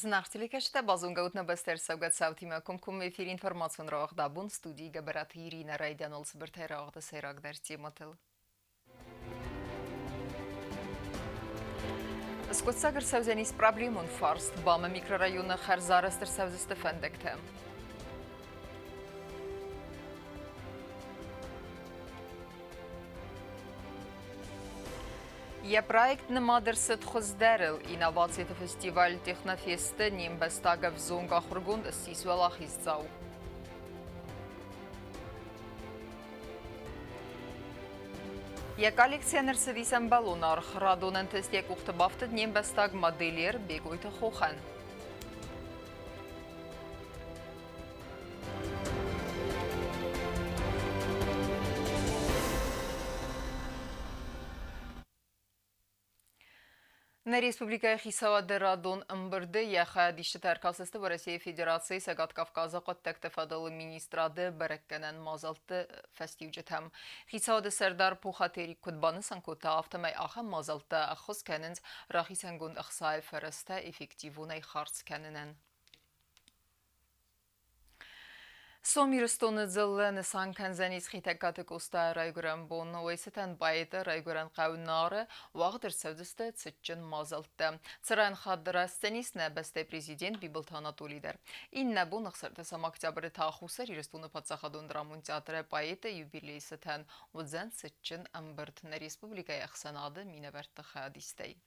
Зынаргъ телекӕсджытӕ, базонгӕ ут нӕ бӕстӕ ӕрцӕугӕ цаутимӕ комкоммӕ эфиры информацион рауагъд абон студийы Гӕбӕраты Иринӕ райдианыл цыбыртӕй рауагъды сӕйрагдӕр темӕтыл. Скъуыддзаг ӕрцӕудзӕнис проблемон фарст БАМ-ы микрорайоны хӕрзарӕзт ӕрцӕудзысты фӕндӕгтӕ. Йӕ проект нымад ӕрцыд хуыздӕрыл. Инновациты фестиваль Технофесты не мбӕстаг ӕвзонг ахуыргонд ссис уӕлахиздзау. Йӕ коллекцийӕн ӕрцыдис ӕмбӕлон аргъ. Радон ӕнтыст йӕ къухты бафтыд не мбӕстаг модельер Бегойты Хохӕн. Нӕ республикӕйы хицауады радон ӕмбырды йӕ хайадисджытӕ ӕркастысты Уӕрӕсейы Федерацийы Цӕгат Кавказы хъуыддӕгты фӕдыл министрады бӕрӕггӕнӕн мадзӕлтты фӕстиуджытӕм. Хицауады сӕрдар Пухаты Эрик куыд банысан кодта, афтӕмӕй ахӕм мадзӕлттӕ ӕххуыс кӕнынц рахицӕнгонд ӕхцайы фӕрӕзтӕ эффективонӕй хардз кӕнынӕн. Сом Ирыстоны дзыллӕ нысан кӕндзӕнис Хетӕгкаты Къостайы райгуырӕн бон. Уый цытӕн поэты райгуырӕн хъӕу Нары уагъд ӕрцӕудзысты цытджын мадзӕлттӕ. Цыран хатт растдзӕнис нӕ бӕстӕйы президент Бибылты Анатолий дӕр. Иннӕ бон 16 октябры та Хуссар Ирыстоны паддзахадон драмон театры поэты юбилейы цытӕн уыдзӕн цытджын ӕмбырд нӕ республикӕйы ӕхсӕнады минӕвӕртты хайадистӕй.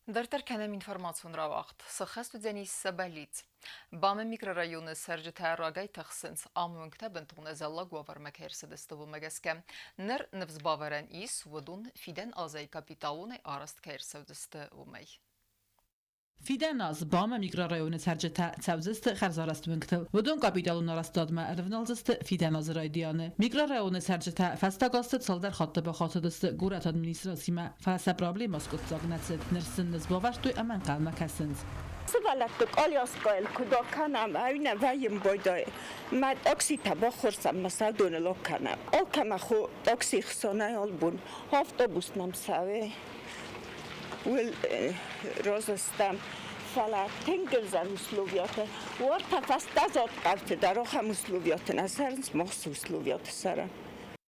Дарддӕр кӕнӕм информацион рауагъд. Сыххӕст уыдзӕнис сӕ бӕллиц. БАМ-ы микрорайоны цӕрджытӕ рагӕй тыхсынц, ам уынгтӕ бынтон ӕдзӕллаг уавӕрмӕ кӕй ӕрцыдысты, уымӕ гӕсгӕ. Ныр ныфс бавӕрӕн ис, уыдон фидӕн азӕй капиталонӕй арӕзт кӕй ӕрцӕудзысты, уымӕй. Фидӕн аз БАМ-ы микрорайоны цӕрджытӕ цӕудзысты хӕрзарӕзт уынгтыл. Уыдон капиталон арӕзтадмӕ ӕрывналдзысты фидӕн азы райдианы. Микрорайоны цӕрджытӕ фӕстаг азты цалдӕр хатты бахатыдысты горӕты администрацимӕ, фӕлӕ сӕ проблемӕ скъуыддзаг нӕ цыд. Ныр сын нызбавӕрдтой ӕмӕ ӕнхъӕлмӕ кӕсынц. Сывӕллӕтты къалиаскъайыл куыд акӕнӕм, ӕви нӕ вӕййӕм байдайы. Мӕ такситӕ баххуырсӕм, мӕ сӕудоныл акӕнӕм. Алкӕмӕ хо такси хсонӕй албон. Автобус нӕм цӕуы. Уыл разы стӕм, фӕлӕ тынг ӕвзӕр условиятӕ. Уӕртӕ фӕстӕзад хъӕуты дӕр ахӕм условиятӕ нӕ цӕрынц, мах цы условиятӕ цӕрӕм.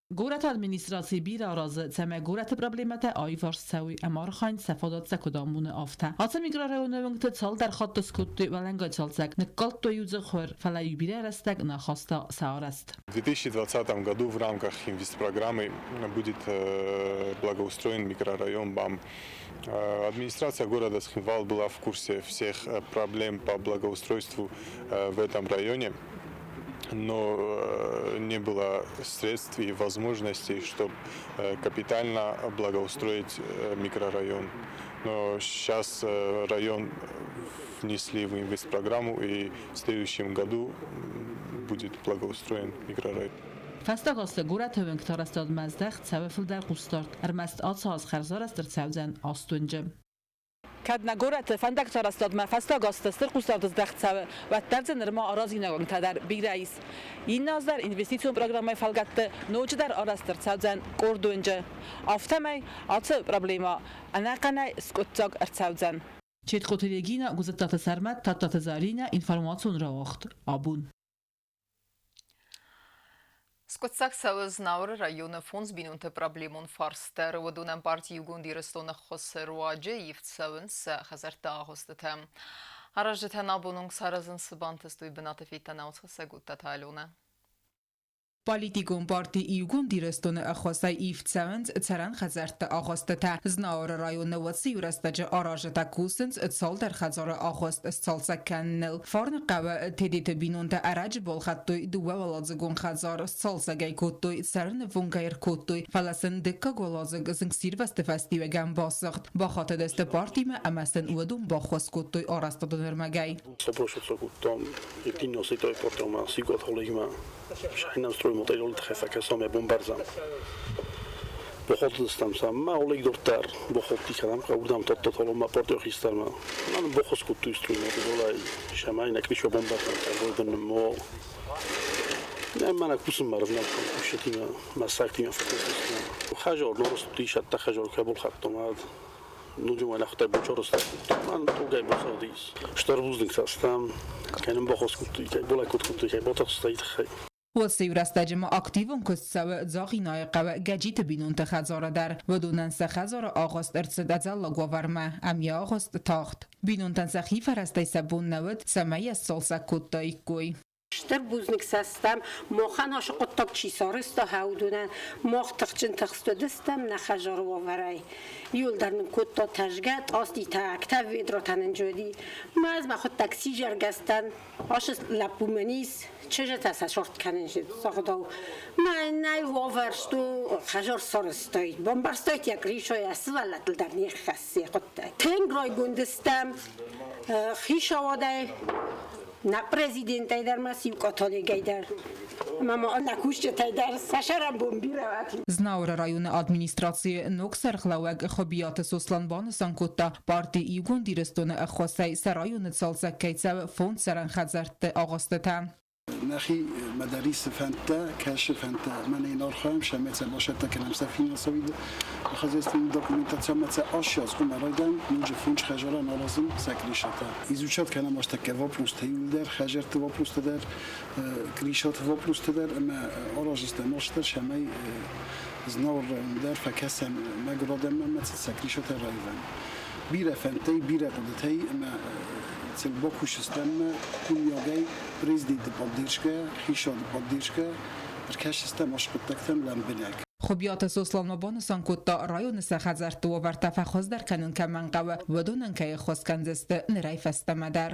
Горӕты администраци бирӕ аразы, цӕмӕй горӕты проблемӕтӕ аиварс цӕуой ӕмӕ архайынц сӕ фадат сӕ куыд амоны, афтӕ. Ацы микрорайоны уынгты цалдӕр хатты скодтой уӕлӕнгай цалцӕг, ныккалдтой иу дзы хуыр, фӕлӕ-иу бирӕ рӕстӕг нӕ хаста сӕ арӕзт. В 2020 году в рамках инвестпрограммы будет благоустроен микрорайон БАМ. Администрация города Цхинвал была в курсе всех проблем по благоустройству в этом районе, но не было средств и возможностей, чтобы капитально благоустроить микрорайон. Но сейчас район внесли в инвестпрограмму, и в следующем году будет благоустроен микрорайон. Фӕстаг азты горӕты уынгты арӕзтадмӕ здӕхт цӕуы фылдӕр хъусдард. Ӕрмӕст ацы аз хӕрзарӕзт ӕрцӕудзӕн аст уынджы. Кӕд нӕ горӕты фӕндӕгты арӕзтадмӕ фӕстаг азты стыр хъусдард здӕхт цӕуы, уӕддӕр дзы нырма аразинаг уынгтӕ дӕр бирӕ ис. Иннӕ аз дӕр инвестицион программӕйы фӕлгӕтты ноджыдӕр арӕзт ӕрцӕудзӕн къорд уынджы. Афтӕмӕй ацы проблемӕ ӕнӕхъӕнӕй скъуыддзаг ӕрцӕудзӕн. Четкоты Регина, Гуызыттаты Сӕрмӕт, Тадтаты Заринӕ, информацион рауагъд абон. Скъуыддзаг цӕуы Знауыры районы фондз бинонты проблемон фарст дӕр. Уыдонӕн парти Иугонд Ирыстоны ӕххуысы руаджы ивд цӕуынц сӕ хӕдзӕртты агъуыстытӕ. Аразджытӕн абон онг саразын цы бантыст, уый бынаты федта наудзхӕссӕг Уыдтаты Аленӕ. Политикон парти Иугонд Ирыстоны ӕххуысӕй ивд цӕуынц цӕрӕн хӕдзӕртты агъуыстытӕ. Знауыры районы уыцы иу рӕстӕджы аразджытӕ кусынц цалдӕр хӕдзары агъуыст сцалцӕг кӕныныл. Фарныхъӕуы Тедеты бинонтӕ ӕрӕджы балхӕдтой дыууӕуӕладзыгон хӕдзар, сцалцӕг ӕй кодтой, цӕрыны ӕй ӕркодтой, фӕлӕ сын дыккаг уӕладзыг зынгсирвӕзты фӕстиуӕгӕн басыгъд. Бахатыдысты партимӕ ӕмӕ сын уыдон баххуыс кодтой арӕзтадон ӕрмӕгӕй. Ноджы уӕлӕхтӕ бочорыстӕ мӕн тугӕй басагъдис. Стыр бузныг сӕ стӕм, кӕй нын баххуыс кодтой, кӕй балӕггад кодтой, кӕй батыхстӕй тыххӕй. Уыцы иу рӕстӕджы ма активон куыст цӕуы Дзагъинайы хъӕуы Гӕджиты бинонты хӕдзары дӕр. Уыдонӕн сӕ хӕдзары агъуыст ӕрцыд ӕдзӕллаг уавӕрмӕ, ӕм йӕ агъуыст тагъд. Бинонтӕн сӕхи фӕрӕзтӕй сӕ бон нӕ уыд, цӕмӕй йӕ сцалцӕг кодтаиккой. Стыр бузныг сӕ стӕм, махӕн ацы хъуыддаг чи сарӕзта, уыдонӕн. Мах тыхджын тыхст уыдыстӕм нӕ хӕдзары уавӕрӕй. Иуылдӕр нын кодта тӕзгӕ, тъаститӕ, актӕ, ведратӕ нын уыди. Мӕ ӕз мӕхуыдтӕг сидзӕргӕс дӕн. Ацы лӕппу мын ис, чызджытӕ сӕ сорт кӕнын загъдау. Мӕнӕй уавӕр что хӕдзар сарӕзтай, бамбӕрстай йӕ кришойӕ сывӕллӕттыл дӕр не ххӕссы хъуыддаг. Тынг райгонд стӕм хицауадӕй, нӕ президентӕй дӕр ма иу католикӕй дӕр ӕмӕ ма нӕ кусджытӕй дӕр сӕ сӕрӕнбон бирӕ уӕд. Знауыры районы администрацийы ног сӕргълӕууӕг Хуыбиаты Сослан банысан кодта, парти Иугонд Ирыстоны ӕххуысӕй сӕ районы цалцӕг кӕй цӕуы фондз цӕрӕн хӕдзӕртты агъуыстытӕ. Нӕхи мадӕрисы фӕндтӕ, кӕсы фӕндтӕ мӕнӕ архайӕм, сӕмӕ бацӕттӕ кӕнӕм сӕ финансовый хозяйственный документаци ӕмӕ сӕ ассиаз хъуамӕ райдайӕм ноджы фондз хӕдзарӕн аразын сӕ крышатӕ. Изучать кӕнӕм астӕккӕ вопростӕ иууылдӕр, хӕдзӕртты вопростӕ дӕр, крышаты вопростӕ дӕр ӕмӕ араздзыстӕм дӕр, цӕмӕй Знауыр районы дӕр фӕкӕсӕм мӕгуыр адӕммӕ ӕмӕ сӕ крышатӕ раивӕм. Бирӕ фӕндтӕй, бирӕ хъуыдытӕй ӕмӕ сыл бакусыстӕм иумиагӕй президенты поддержкӕ, хицауады поддержкӕ, ӕркӕсдзыстӕм аскъуыддӕгтӕм лӕмбынӕг. Хуыбиаты Сослан ма банысан кодта, районы сӕ хӕдзӕртты уавӕртӕ фӕхуыздӕр кӕнын кӕмӕн хъӕуы, уыдонӕн кӕй ӕххуыс кӕндзысты нырӕй фӕстӕмӕ дӕр.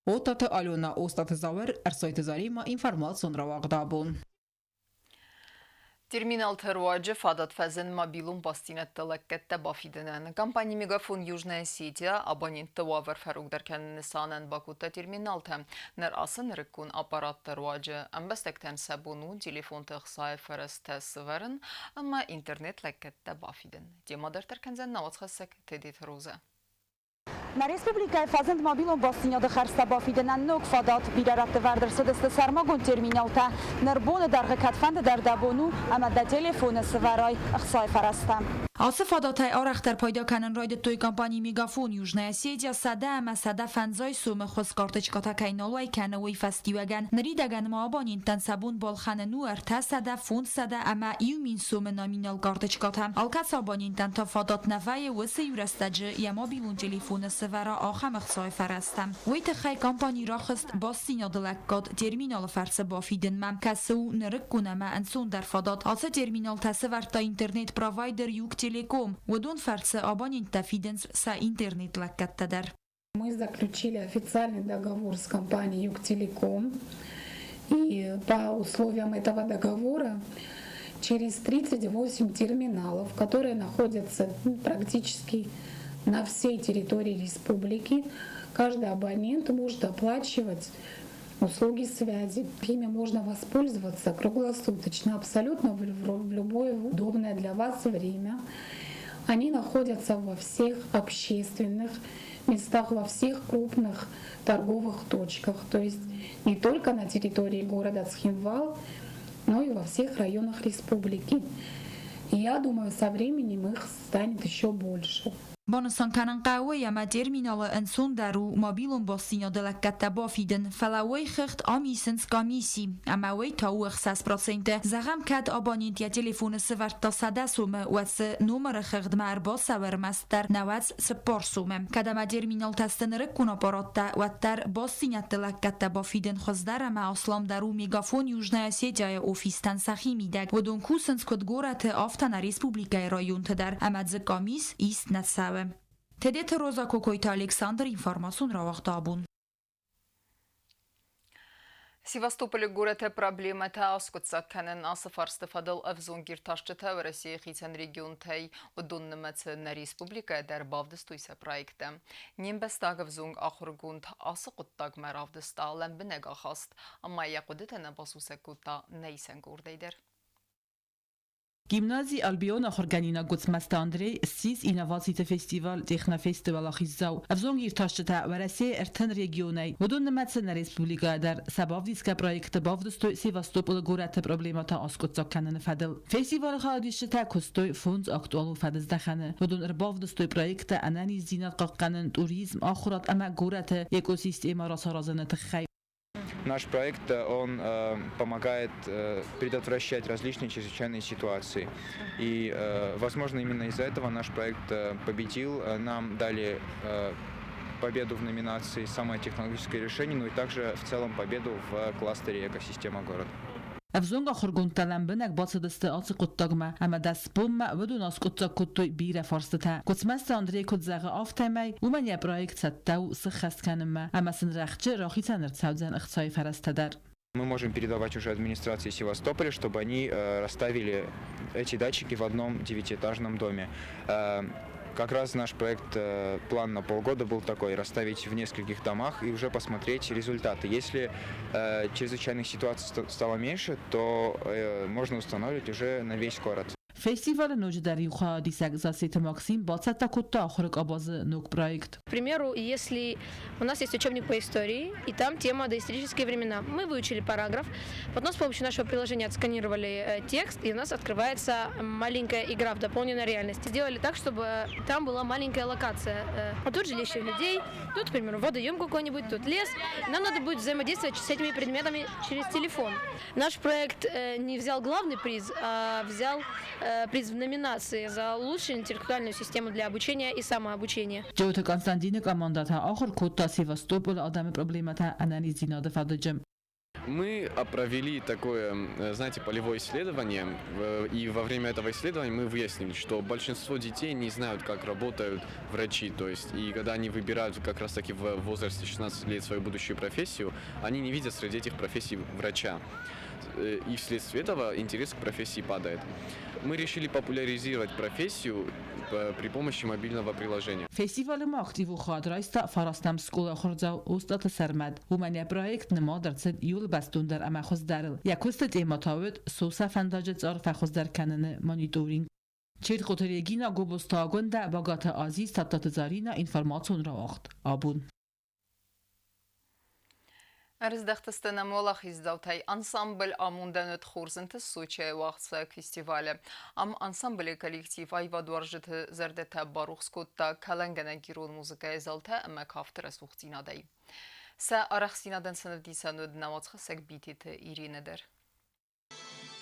Отаты Алена, Остаты Зауыр, Ӕрсойты Заремӕ, информацион рауагъд абон. Терминалты руаджы фадат фӕзынд мобилон бастдзинӕдты лӕггӕдтӕ бафидынӕн. Компани «Мегафон Южная Осетия» абонентты уавӕр фӕрогдӕр кӕныны нысанӕн бакодта терминалтӕ. Ныр ацы нырыккон аппаратты руаджы ӕмбӕстӕгтӕн сӕ бон у телефонты ӕхцайы фӕрӕзтӕ сывӕрын ӕмӕ интернет-лӕггӕдтӕ бафидын. Темӕ дарддӕр кӕндзӕн нӕ уацхӕссӕг Тедеты Розӕ. Нӕ республикӕйы фӕзынд мобилон бастдзинады хӕрдзтӕ бафидынӕн ног фадат. Бирӕ рӕтты вӕрд ӕрцыдысты сӕрмагонд терминалтӕ. Ныр боны дӕргъы кӕдфӕнды дӕр дӕ бон у, ӕмӕ дӕ телефоны сывӕрай ӕхцайы фӕрӕзтӕ. Ацы фадатӕй арӕхдӕр пайда кӕнын райдыдтой компани «Мегафон» Южная Осетия 150 сомы хуыз карточкӕтӕ кӕй нал уӕй кӕны, уый фӕстиуӕгӕн. Ныридӕгӕн ма абоненттӕн сӕ бон балхӕнын у 300, 500 ӕмӕ 1000 сомы номинал карточкӕтӕ. Алкӕцы абонентӕн та фадат нӕ вӕййы уыцы иу рӕстӕджы йӕ мобилон телефоны сӕвӕра ахӕм ӕхцайы фӕрӕзтӕ. Уый тыххӕй компани рахызт бастдзинады лӕггад терминалы фӕрцы бафидынмӕ, кӕцы у нырыккон ӕмӕ ӕнцондӕр фадат. Ацы терминалтӕ сӕвӕрдта интернет-провайдер Юг-Телеком. Уыдон фӕрцы абоненттӕ фидынц сӕ интернет-лӕггӕдтӕ дӕр. Мы заключили официальный договор с компанией Юг-Телеком. И по условиям этого договора через 38 терминалов, которые находятся практически на всей территории республики, каждый абонент может оплачивать услуги связи. Ими можно воспользоваться круглосуточно, абсолютно в любое удобное для вас время. Они находятся во всех общественных местах, во всех крупных торговых точках. То есть не только на территории города Цхинвал, но и во всех районах республики. И я думаю, со временем их станет еще больше. Банысан кӕнын хъӕуы, ӕмӕ терминалы ӕнцондӕр у мобилон бастдзинады лӕггӕдтӕ бафидын, фӕлӕ уый хыгъд ам исынц комисси, ӕмӕ уый та у 6%. Зӕгъӕм, кӕд абонент йӕ телефоны сӕвӕрдта 100 сомы, уӕд дзы номыры хыгъдмӕ ӕрбацӕуы ӕрмӕстдӕр 94 сомы. Кӕд ӕмӕ терминалтӕ сты нырыккон аппараттӕ, уӕддӕр бастдзинӕдты лӕггӕдтӕ бафидын хуыздӕр ӕмӕ асламдӕр у Мегафон Южная Осетия-йы офистӕн сӕхи мидӕг. Уыдон кусынц куыд горӕты, афтӕ нӕ республикӕйы районты дӕр, ӕмӕ дзы къамис ист нӕ цӕуы. Тедеты Роза, Кокойты Александр, информацион рауагъд абон. Севастополы горӕты проблемӕтӕ аскъуыддзаг кӕнын ацы фарсты фӕдыл ӕвзонг иртасджытӕ Уӕрӕсейы хицӕн регионтӕй, уыдон нымӕцы нӕ республикӕйӕ дӕр бавдыстой сӕ проекттӕ. Не мбӕстаг ӕвзонг ахуыргонд ацы хъуыддагмӕ равдыста лӕмбынӕг ахаст ӕмӕ йӕ хъуыдытӕ нӕ басусӕг кодта нӕ исӕн къордӕй дӕр. Гимнази Альбион ахуыргӕнинаг Гуыцмӕзты Андрей ссис инновациты фестиваль Технофесты уӕлахиздзау. Ӕвзонг иртасджытӕ Уӕрӕсейы ӕртын регионӕй, уыдон нымӕцы нӕ республикӕйӕ дӕр, сӕ бавдисгӕ проекты бавдыстой Севастополы горӕты проблемӕтӕ аскъуыддзаг кӕныны фӕдыл. Фестивалы хайадисджытӕ куыстой фондз актуалон фӕдыздӕхӕны. Уыдон ӕрбавдыстой проекттӕ ӕнӕниздзинад хъахъхъӕнын, туризм, ахуырад ӕмӕ горӕты экосистемӕ рацаразыны тыххӕй. Наш проект, он помогает предотвращать различные чрезвычайные ситуации. И, возможно, именно из-за этого наш проект победил. Нам дали победу в номинации «Самое технологическое решение», ну и также в целом победу в кластере «Экосистема города». Ӕвзонг ахуыргондтӕ лӕмбынӕг бацыдысты ацы хъуыддагмӕ ӕмӕ дӕс бонмӕ уыдон аскъуыддзаг кодтой бирӕ фарстытӕ. Гуыцмӕзты Андрей куыд зӕгъы, афтӕмӕй уымӕн йӕ проект цӕттӕ у сыххӕст кӕнынмӕ ӕмӕ сын рӕхджы рахицӕн ӕрцӕудзӕн ӕхцайы фӕрӕзтӕ дӕр. Мы можем передавать уже администрации Севастополя, чтобы они расставили эти датчики в одном девятиэтажном доме. Как раз наш проект, план на полгода был такой, расставить в нескольких домах и уже посмотреть результаты. Если чрезвычайных ситуаций стало меньше, то можно устанавливать уже на весь город. Фестивалы ноджыдӕр иу хайадисӕг Зассеты Максим бацӕттӕ кодта ахуыры къабазы ног проект. К примеру, если у нас есть учебник по истории, и там тема доисторические времена. Мы выучили параграф, потом с помощью нашего приложения отсканировали текст, и у нас открывается маленькая игра в дополненной реальности. Сделали так, чтобы там была маленькая локация. Вот тут жилище людей, тут, к примеру, водоем какой-нибудь, тут лес. Нам надо будет взаимодействовать с этими предметами через телефон. Наш проект не взял главный приз, а взял приз в номинации за лучшую интеллектуальную систему для обучения и самообучения. Джиоты Константины командӕ та ахуыр кодта Севастополы адӕмы проблемӕтӕ ӕнӕниздзинады фадыджы. Мы провели такое, знаете, полевое исследование, и во время этого исследования мы выяснили, что большинство детей не знают, как работают врачи, то есть, и когда они выбирают как раз-таки в возрасте 16 лет свою будущую профессию, они не видят среди этих профессий врача. И вследствие этого интерес к профессии падает. Мы решили популяризировать профессию при помощи мобильного приложения. Фестивалы ма активон хайад райста фарастӕм скъолайы ахуырдзау Остъаты Сӕрмӕт. Уымӕн йӕ проект нымад ӕрцыд иууыл бӕстондӕр ӕмӕ хуыздӕрыл. Йӕ куысты темӕ та уыд сосӕ фӕндаджы цъар фӕхуыздӕр кӕныны мониторинг. Чертхъоты Регина, Гобозты Агуындӕ, Багаты Азиз, Тадтаты Заринӕ, информацион рауагъд Абон. Ӕрыздӕхтысты нӕм уӕлахиздзаутӕй ансамбль Амондӕн уыд хорзынты Сочӕйы уагъдцӕуӕг фестивалы. Ам ансамблы коллектив аивадуарзджыты зӕрдӕтӕ барухс кодта кӕлӕнгӕнӕг ирон музыкӕйы зӕлтӕ ӕмӕ кафты рӕсугъддзинадӕй. Сӕ арӕхстдзинадӕн сын ӕвдисӕн уыд нӕ уацхӕссӕг Битеты Иринӕ дӕр.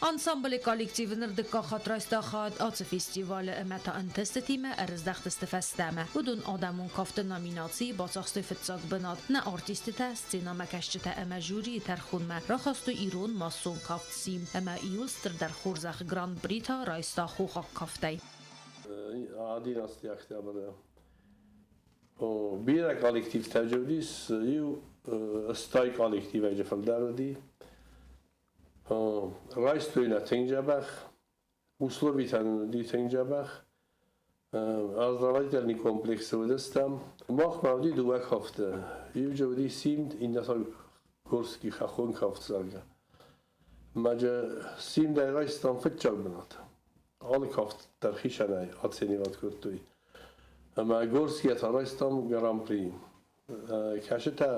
Ансамблы коллектив ныр дыккаг хатт райста хайад ацы фестивалы ӕмӕ та ӕнтыстытимӕ ӕрыздӕхтысты фӕстӕмӕ. Уыдон адӕмон кафты номинацийы бацахстой фыццаг бынат. Нӕ артисттытӕ, сценӕмӕкӕсджытӕ ӕмӕ жюрийы тӕрхонмӕ рахастой ирон массон кафт Симд ӕмӕ иуыл стырдӕр хорзӕх Гран-при та райста хохаг кафтӕй. 11 октябры Бирӕ коллективтӕ уыдис, иу стай коллективӕй фылдӕр уыди. Райстой нӕ тынг дзӕбӕх, условитӕ нын уыди тынг дзӕбӕх. Оздоровительный комплексы уыдыстӕм. Махмӕ уыди дыууӕ кафты. Иу дзы уыди Симд, иннӕ та Горский хӕххон кафт, зӕгъгӕ. Мӕ Симдӕй райстам фыццаг бынат. Алы кафт дӕр хицӕнӕй оценивать кодтой. Ӕмӕ Горскийӕ та райстам гран-при. Кӕсытӕ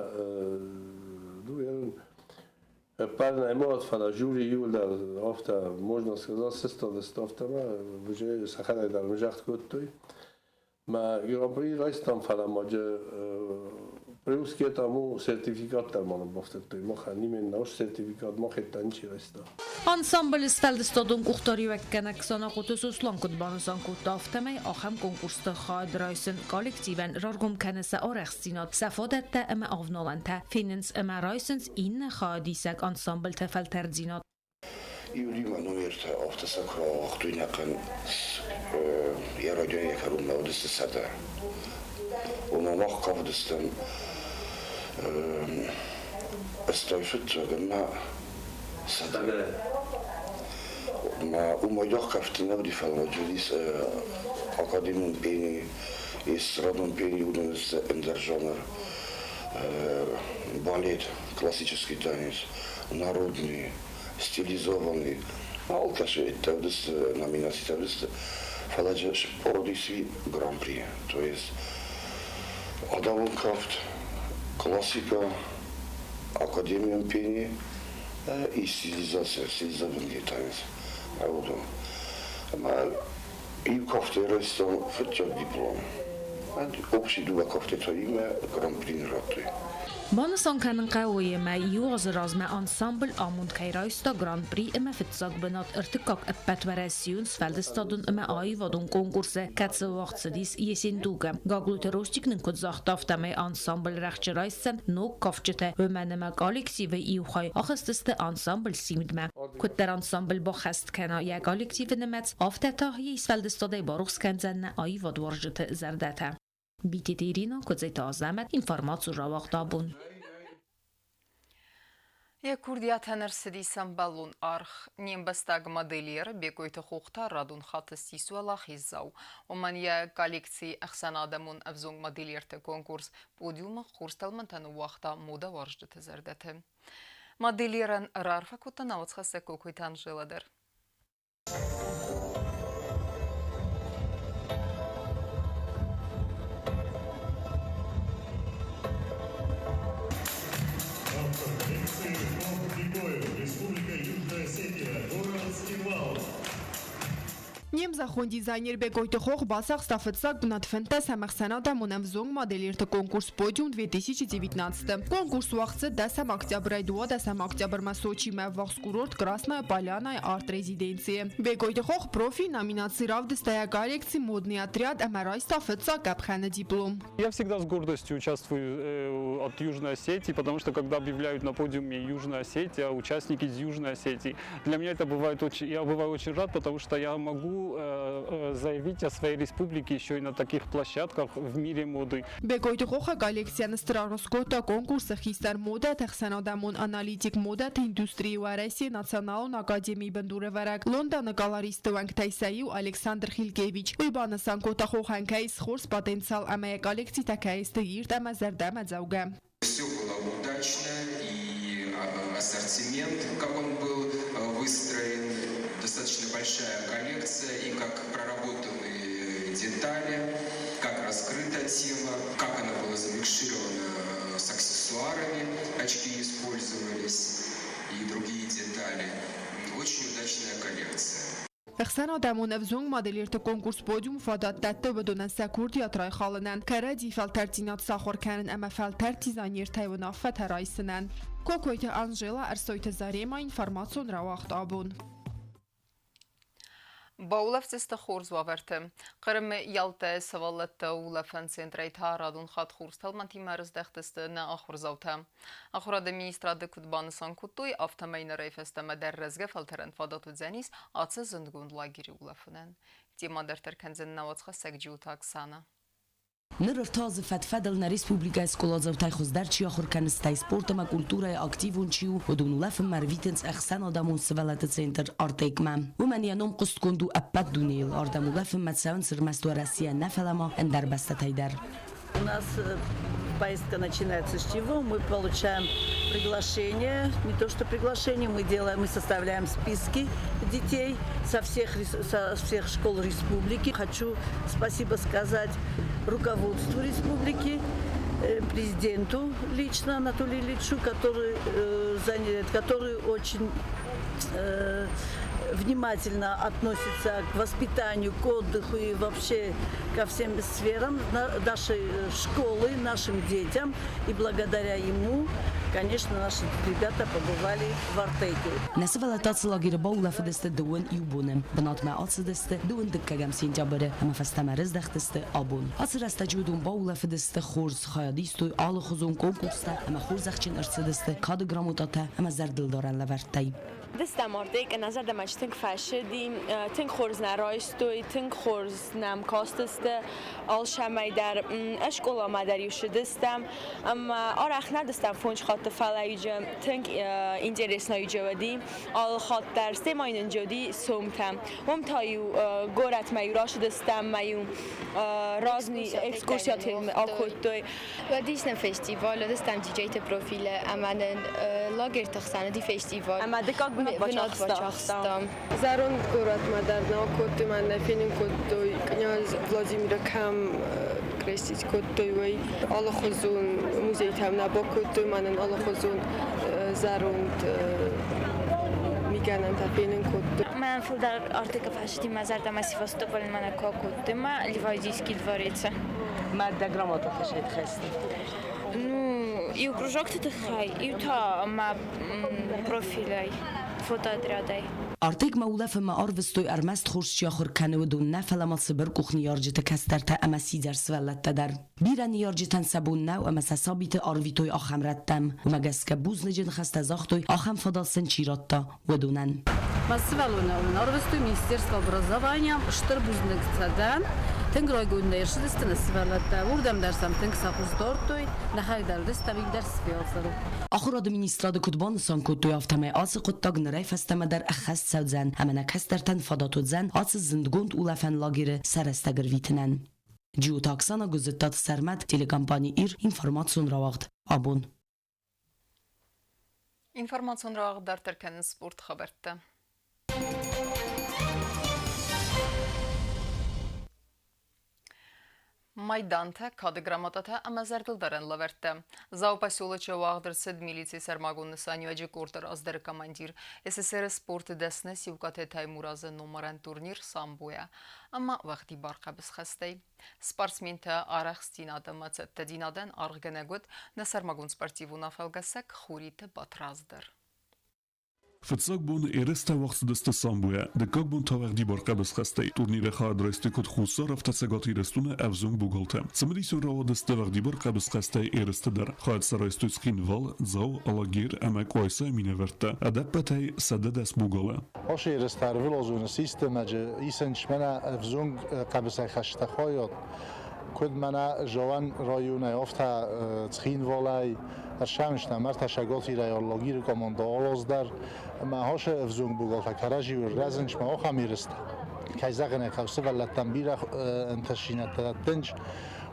Парнай мод, фӕлӕ жюри иуылдӕр афтӕ, можно сказать, сыстадысты афтӕмӕ, уже сӕхӕдӕг дӕр мызӕгъд кодтой. Мӕ Гран-при райстам, фӕлӕ ма плюс к этому сертификат дӕр ма нын бафтыдтой. Махӕн именно уыцы сертификат мах ничи райста. Ансамблы сфӕлдыстадон къухдариуӕггӕнӕг Санахъоты Сослан куыд банысан кодта, афтӕмӕй ахӕм конкурсты хайад райсын коллективӕн раргом кӕны сӕ арӕхстдзинад, сӕ фадӕттӕ ӕмӕ авналӕнтӕ, фенынц ӕмӕ райсынц иннӕ хайадисӕг ансамбльты фӕлтӕрддзинад. Июлимӕ номертӕ афтӕ сӕ куы рауагътой ӕнӕхъӕн йӕ райдиан йӕ кӕронмӕ уыдысты 100. Ома мах хъавыдыстӕм 85 ӕмӕ 100. Ма уымӕй дӕр кафты нӕ уыди, фӕлӕ уыдис академон пение, эстрадон пение, уыдон ӕндӕр жанр, балет, классический танец, народный, стилизованный. Алкӕцы уыдысты номинацитӕ уыдысты, фӕлӕ дзы 40 гран-при, то есть адӕмон кафт, классика, академион пение и стилизация, стилизованный танец. Уыдон. Ӕмӕ иу кафтӕй райстам фыццаг диплом. Общий дыууӕ кафтӕ та имӕ гран-при радтой. Банысан кӕнын хъӕуы, ӕмӕ иу азы размӕ ансамбль амонд кӕй райста Гран-при ӕмӕ фыццаг бынат ӕртыккаг ӕппӕтуӕрӕсейон сфӕлдыстадон ӕмӕ аивадон конкурсы, кӕцы уагъд цыдис Ессентукы. Гаглойты Ростик нын куыд загъта, афтӕмӕй ансамбль рӕхджы райсдзӕн ног кафджытӕ, уымӕн ӕмӕ коллективы иу хай ахызтысты ансамбль Симдмӕ. Куыддӕр ансамбль баххӕст кӕна йӕ коллективы нымӕц, афтӕ та йе сфӕлдыстадӕй барухс кӕндзӕн нӕ аивадуарзджыты зӕрдӕтӕ. Битеты Ирина, Куыдзеты Азӕмӕт, информаци рауагъта абон. Йӕ курдиатӕн ӕрцыди сӕмбӕлон аргъ. Не мбӕстаг модельер Бекъойты Хох та радон хатт ссис уӕлахиздзау. Уымӕн йӕ коллекцийы ӕхсӕнадӕмон ӕвзонг модельерты конкурс подиумы хурстӕлмӕнтӕ ныууагъта модӕуарзджыты зӕрдӕты. Модельерӕн раарфӕ кодта науӕдзхӕссӕг Кокойты Анжела дӕр. Автор коллекции Хох Бекоев, Республика Южная Осетия, город Цхинвал. Не мзӕххон дизайнер Бекъойты Хох бацахста фыццаг бынат 15 ӕхсӕнадӕмон ӕвзонг модельерты конкурс «Подиум 2019». Конкурс уагъд цыд 10 октябрӕй 12 октябрмӕ Сочимӕ ӕввахс курорт Красная Полянайы арт-резиденцийы. Бекъойты Хох профи номинаци равдыста йӕ коллекци «Модный отряд» ӕмӕ райста фыццаг къӕпхӕны диплом. Я всегда с гордостью участвую от Южной Осетии, потому что когда объявляют на подиуме Южная Осетия, участники из Южной Осетии, для меня это бывает очень, я бываю очень рад, потому что я могу заявить о своей республике еще и на таких площадках в мире моды. Бекъойты Хохы коллекцийӕн стыр аргъ скодта конкурсы хистӕр модӕты ӕхсӕнадӕмон аналитик модӕты индустрийы Уӕрӕсейы националон академийы бындурӕвӕрӕг Лондоны колористты уӕнгтӕй сӕ иу Александр Хилькевич. Уый банысан кодта хохӕн кӕй ис хорз потенциал ӕмӕ йӕ коллекцитӕ кӕй сты ирд ӕмӕ зӕрдӕмӕдзӕугӕ. Все было удачно, и ассортимент, как он был выстроен, достаточно большая коллекция, и как проработаны детали, как раскрыта тема, как она была замикширована с аксессуарами, очки использовались и другие детали. Очень удачная коллекция. Ӕхсӕнадӕмон ӕвзонг модельерты конкурс «Подиум» фадат дӕтты уыдонӕн сӕ курдиат райхалынӕн, кӕрӕдзи фӕлтӕрддзинад сахуыр кӕнын ӕмӕ фӕлтӕрд дизайнертӕй уынаффӕтӕ райсынӕн. Кокойты Анжела, Ӕрсойты Зарема, информацион рауагъд абон. Баулӕфдзысты хорз уавӕрты. Хъырымы Ялтӕйы сывӕллӕтты улӕфӕн центрӕй та радон хатт хурстӕлмӕнтимӕ ӕрыздӕхтысты нӕ ахуырдзаутӕ. Ахуырады министрады куыд банысан кодтой, афтӕмӕй нырӕй фӕстӕмӕ дӕр рӕзгӕ фӕлтӕрӕн фадат уыдзӕнис ацы зындгонд лагеры улӕфынӕн. Темӕ дарддӕр кӕндзӕн нӕ уацхӕссӕг Джиоты Оксана. Ныр ӕртӕ азы фӕд-фӕдыл нӕ республикӕйы скъоладзаутӕй хуыздӕр чи ахуыр кӕны, стӕй спорт ӕмӕ культурӕйы активон чи у, уыдон улӕфынмӕ ӕрвитынц ӕхсӕнадӕмон сывӕллӕтты центр «Артек-мӕ». Уымӕн йӕ ном хъуыстгонд у ӕппӕт дунейыл. Ардӕм улӕфынмӕ цӕуынц ӕрмӕст Уӕрӕсейӕ нӕ, фӕлӕ ма ӕндӕр бӕстӕтӕй дӕр. У нас поездка начинается с чего? Мы получаем приглашение, не то что приглашение, мы делаем, мы составляем списки детей со всех школ республики. Хочу спасибо сказать руководству республики, президенту лично Анатолию Ильичу, который очень внимательно относится к воспитанию, к отдыху и вообще ко всем сферам нашей школы, нашим детям. И благодаря ему, конечно, наши ребята побывали в Артеке. Нӕ сывӕллӕттӕ ацы лагеры баулӕфыдысты дыууын иу боны. Бынатмӕ ацыдысты дыууын дыккӕгӕм сентябры ӕмӕ фӕстӕмӕ рыздӕхтысты абон. Ацы рӕстӕджы уыдон баулӕфыдысты хорз, хайад истой алыхуызон конкурстӕ ӕмӕ хорзӕхджын ӕрцыдысты кады грамотатӕ ӕмӕ зӕрдылдарӕн лӕвӕрттӕй. Дыстӕм Артек, нӕ зӕрдӕмӕ тынг фӕцыди, тынг хорз нӕ райстой, тынг хорз нӕм кастысты алцӕмӕй дӕр. Скъоламӕ дӕр иу цыдыстӕм ӕмӕ арӕх нӕ дыстӕм фондз хатты, фӕлӕ тынг интересно уыди. Алы хатт дӕр стӕй нын уыди сомтӕ. Уым та-иу горӕтмӕ-иу рацыдыстӕм, ӕмӕ-иу разный экскурсиятӕ акодтой. Уыдис нын фестиваль, уыдыстӕм диджейты профилы ӕмӕ нын лагерьты хсӕн уыди фестиваль. Ӕмӕ дыккаг бынат бацахстам. Зӕронд горӕтмӕ дӕр нӕ акодтой, мӕ нӕ фенын кодтой, къняз Владимиры кӕм крестить кодтой, уый. Алыхуызон музейтӕм нӕ бакодтой, мӕ нын алыхуызон зӕронд мигӕнӕнтӕ фенын кодтой. Мӕн фылдӕр Артекы фӕцыди мӕ зӕрдӕмӕ Севастополь мӕнӕ куы акодтой мӕ Ливадийский дворец. Мӕ дӕ грамотатӕ сайд хӕсты? Ну, иу кружокты тыххӕй, иу та мӕ профилӕй, фотоотрядӕй. Артекмӕ улӕфынмӕ арвыстой ӕрмӕст хорз чи ахуыр кӕны, уыдон нӕ, фӕлӕ ма цыбыркъух ныййарджыты кӕстӕртӕ ӕмӕ сидзӕр сывӕллӕттӕ дӕр. Бирӕ ныййарджытӕн сӕ бон нӕу ӕмӕ сӕ сабиты арвитой ахӕм рӕттӕм. Уымӕ гӕсгӕ бузныджы ныхӕстӕ загътой, ахӕм фадат сын чи радта, уыдонӕн. Мӕ сывӕллонӕн арвыстой Министерство образования стыр бузныг дӕн. Тынг райгондӕй ӕрцыдысты нӕ сывӕллӕттӕ. Уырдӕм дӕр сӕм тынг сӕ хъус дардтой, нӕхӕдӕг дӕр уыдыстӕм, иу дӕр сфӕлдзӕн. Ахуырады министрады куыд банысан кодтой, афтӕмӕй ацы хъуыддаг нырӕй фӕстӕмӕ дӕр ӕххӕст цӕудзӕн ӕмӕ нӕ кӕстӕртӕн фадат уыдзӕн ацы зындгонд улӕфӕн лагеры сӕ рӕстӕг ӕрвитынӕн. Джиоты Оксана, Гуыззыттаты Сӕрмӕт, телекомпани «Ир», информацион рауагъд. Абон. Информацион рауагъд дарддӕр кӕнынц спорт хабӕрттӕ. Майдантӕ, кады грамотатӕ ӕмӕ зӕрдылдарӕн лӕвӕрттӕ. Дзауы поселочы уагъд ӕрцыд милицийы сӕрмагонд нысаниуӕджы къорды раздӕры командир, СССР-ы спорты дӕсны Сиукъаты Таймуразы номарӕн турнир самбойӕ ӕмӕ уӕгъдибар хъӕбысхӕстӕй. Спортсментӕ арӕхстдзинад ӕмӕ цӕттӕдзинадӕн аргъгӕнӕг уыд нӕ сӕрмагонд спортивон афӕлгӕсӕг Хуриты Батрадз дӕр. Фыццаг бон ерыстӕ уагъд цыдысты самбойӕ, дыккаг бон та уӕгъдибар хъӕбысхӕстӕй. Турниры хайад райстой куыд Хуссар, афтӕ Цӕгат Ирыстоны ӕвзонг богалтӕ. Цымыдисон рауадысты уӕгъдибар хъӕбысхӕстӕй ерысты дӕр. Хайад сӕ райстой Цхинвал, Дзау, Алагир ӕмӕ Къуайсайы минӕвӕрттӕ. Ӕдӕппӕтӕй 110 богалы. Ацы ерыстӕ ӕрвылазон системӕджы исынц мӕнӕ ӕвзонг хъӕбысӕйхӕстӕ хайад. Куыд мӕнӕ Зауӕн районӕй, афтӕ Цхинвалӕй, Ӕрсӕмыстӕм ӕртӕ саготи Лагеры команда алаздӕр ӕмӕ ахӕм ӕвзонг богалтӕ кӕрӕдзиуыл рӕзынц ма ахӕм ерыстӕ. Кӕй зӕгъын ӕй хъӕуы, сывӕллӕттӕн бирӕ ӕнтыстдзинӕдтӕ дӕттынц,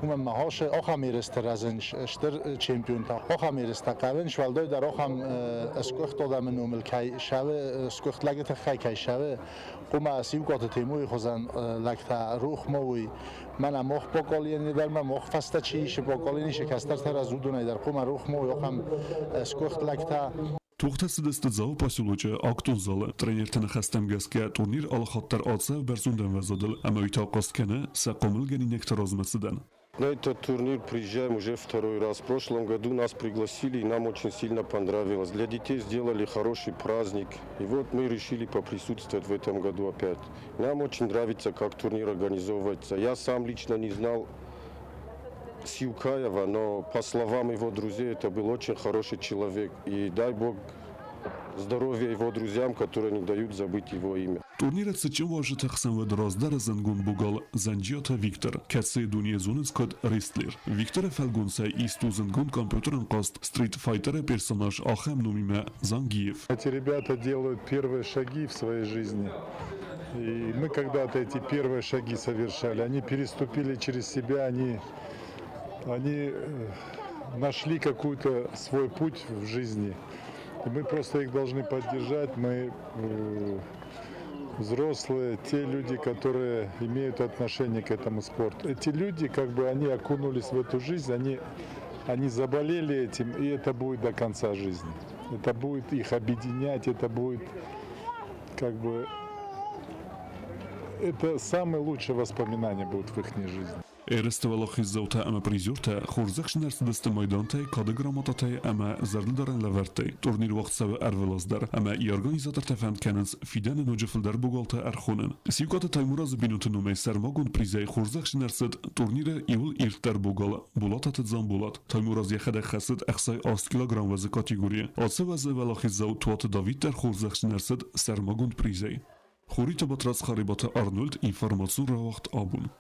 уымӕн ма ахӕм ерыстӕ рӕзынц стыр чемпионтӕ. Ахӕм ерыстӕ хъӕуынц, уӕлдайдӕр ахӕм сгуыхт адӕмы номыл кӕй сӕвы, сгуыхт лӕджы тыххӕй кӕй сӕвы, хъуамӕ Сиукъаты Темуйы хуызӕн лӕгтӕ рох ма уой. Мӕнӕ мах поколений дӕр ма мах фӕстӕ чи ис поколени се кӕстӕртӕ раз уыдонӕй дӕр хъуамӕ рох ма уой ахӕм сгуыхт лӕгтӕ. Тохтӕ цыдысты Дзауы поселочы актон залы. Тренерты ныхӕстӕм гӕсгӕ турнир алыхатт дӕр ацӕуы бӕрзонд ӕмвӕзадыл ӕмӕ уый та хъаст кӕны сӕ хъомылгӕнинӕгты размӕцыдӕн. На этот турнир приезжаем уже второй раз. В прошлом году нас пригласили, и нам очень сильно понравилось. Для детей сделали хороший праздник. И вот мы решили поприсутствовать в этом году опять. Нам очень нравится, как турнир организовывается. Я сам лично не знал Сиукаева, но по словам его друзей, это был очень хороший человек. И дай Бог здоровья его друзьям, которые не дают забыть его имя. Турниры цытджын уазджыты хсӕн уыд раздӕры зындгонд богал Зӕнджиаты Виктор, кӕцыйы дуне зонынц куыд рестлер. Викторы фӕлгонцӕй ист у зындгонд компьютерон хъазт Street Fighter-ы персонаж ахӕм номимӕ Зангиев. Эти ребята делают первые шаги в своей жизни. И мы когда-то эти первые шаги совершали. Они переступили через себя, они нашли какой-то свой путь в жизни. И мы просто их должны поддержать. Мы взрослые, те люди, которые имеют отношение к этому спорту. Эти люди, как бы они окунулись в эту жизнь, они заболели этим, и это будет до конца жизни. Это будет их объединять, это будет как бы... Это самые лучшие воспоминания будут в их жизни. Ерысты уӕлахиздзаутӕ ӕмӕ призертӕ хорзӕхджын ӕрцыдысты майдантӕй, кады грамотатӕй ӕмӕ зӕрдылдарӕн лӕвӕрттӕй. Турнир уагъд цӕуы ӕрвылаз дӕр ӕмӕ йӕ организатортӕ фӕнд кӕнынц фидӕны ноджы фылдӕр богалтӕ ӕрхонын. Сиукъаты Таймуразы бинонты номӕй сӕрмагонд призӕй хорзӕхджын ӕрцыд турниры иууыл ирддӕр богал Булататы Дзамболат. Таймураз йӕхӕдӕг хӕцыд 68 килограмм уӕзы категорийы. Ацы уӕзы уӕлахиздзау Туаты Давид дӕр хорзӕхджын ӕрцыд сӕрмагонд призӕй. Хуриты Батрадз, Харебаты Арнольд, информацион рауагъд абон.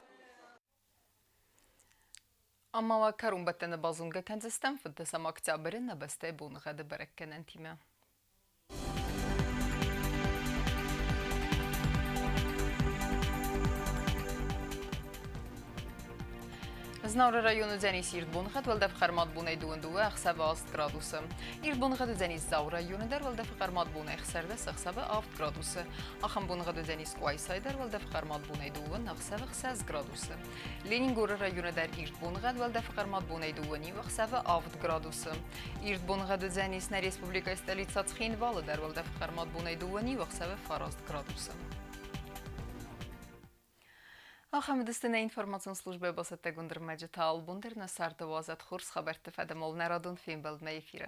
Ӕмӕ уӕ кӕронбӕттӕны базонгӕ кӕндзыстӕм 15 октябры нӕ бӕстӕйы боныгъӕды бӕрӕггӕнӕнтимӕ. Знауыры районы уыдзӕнис ирд боныгъӕд, уӕлдӕф хъӕрмад бонӕй 22, ӕхсӕвы 8 градусы. Ирд боныгъӕд уыдзӕнис Дзауы районы дӕр, уӕлдӕфы хъӕрмад бонӕй 16, ӕхсӕвы 7 градусы. Ахӕм боныгъӕд уыдзӕнис Къуайсайы дӕр, уӕлдӕфы хъӕрмад бонӕй 2, ӕхсӕвы 6 градусы. Ленингоры районы дӕр ирд боныгъӕд, уӕлдӕфы хъӕрмад бонӕй 2, ӕхсӕвы 7 градусы. Ирд боныгъӕд уыдзӕнис нӕ республикӕйы столицӕ Цхинвалы дӕр, уӕлдӕфы хъӕрмад бонӕй 2, ӕхсӕвы 9 градусы. Ахӕм уыдысты нӕ информацион службӕйы бацӕттӕгонд ӕрмӕджытӕ. Албон дӕр нӕ царды уадзӕд хорз хабӕртты фӕдӕмыл нӕ радон фембӕлдмӕ эфиры.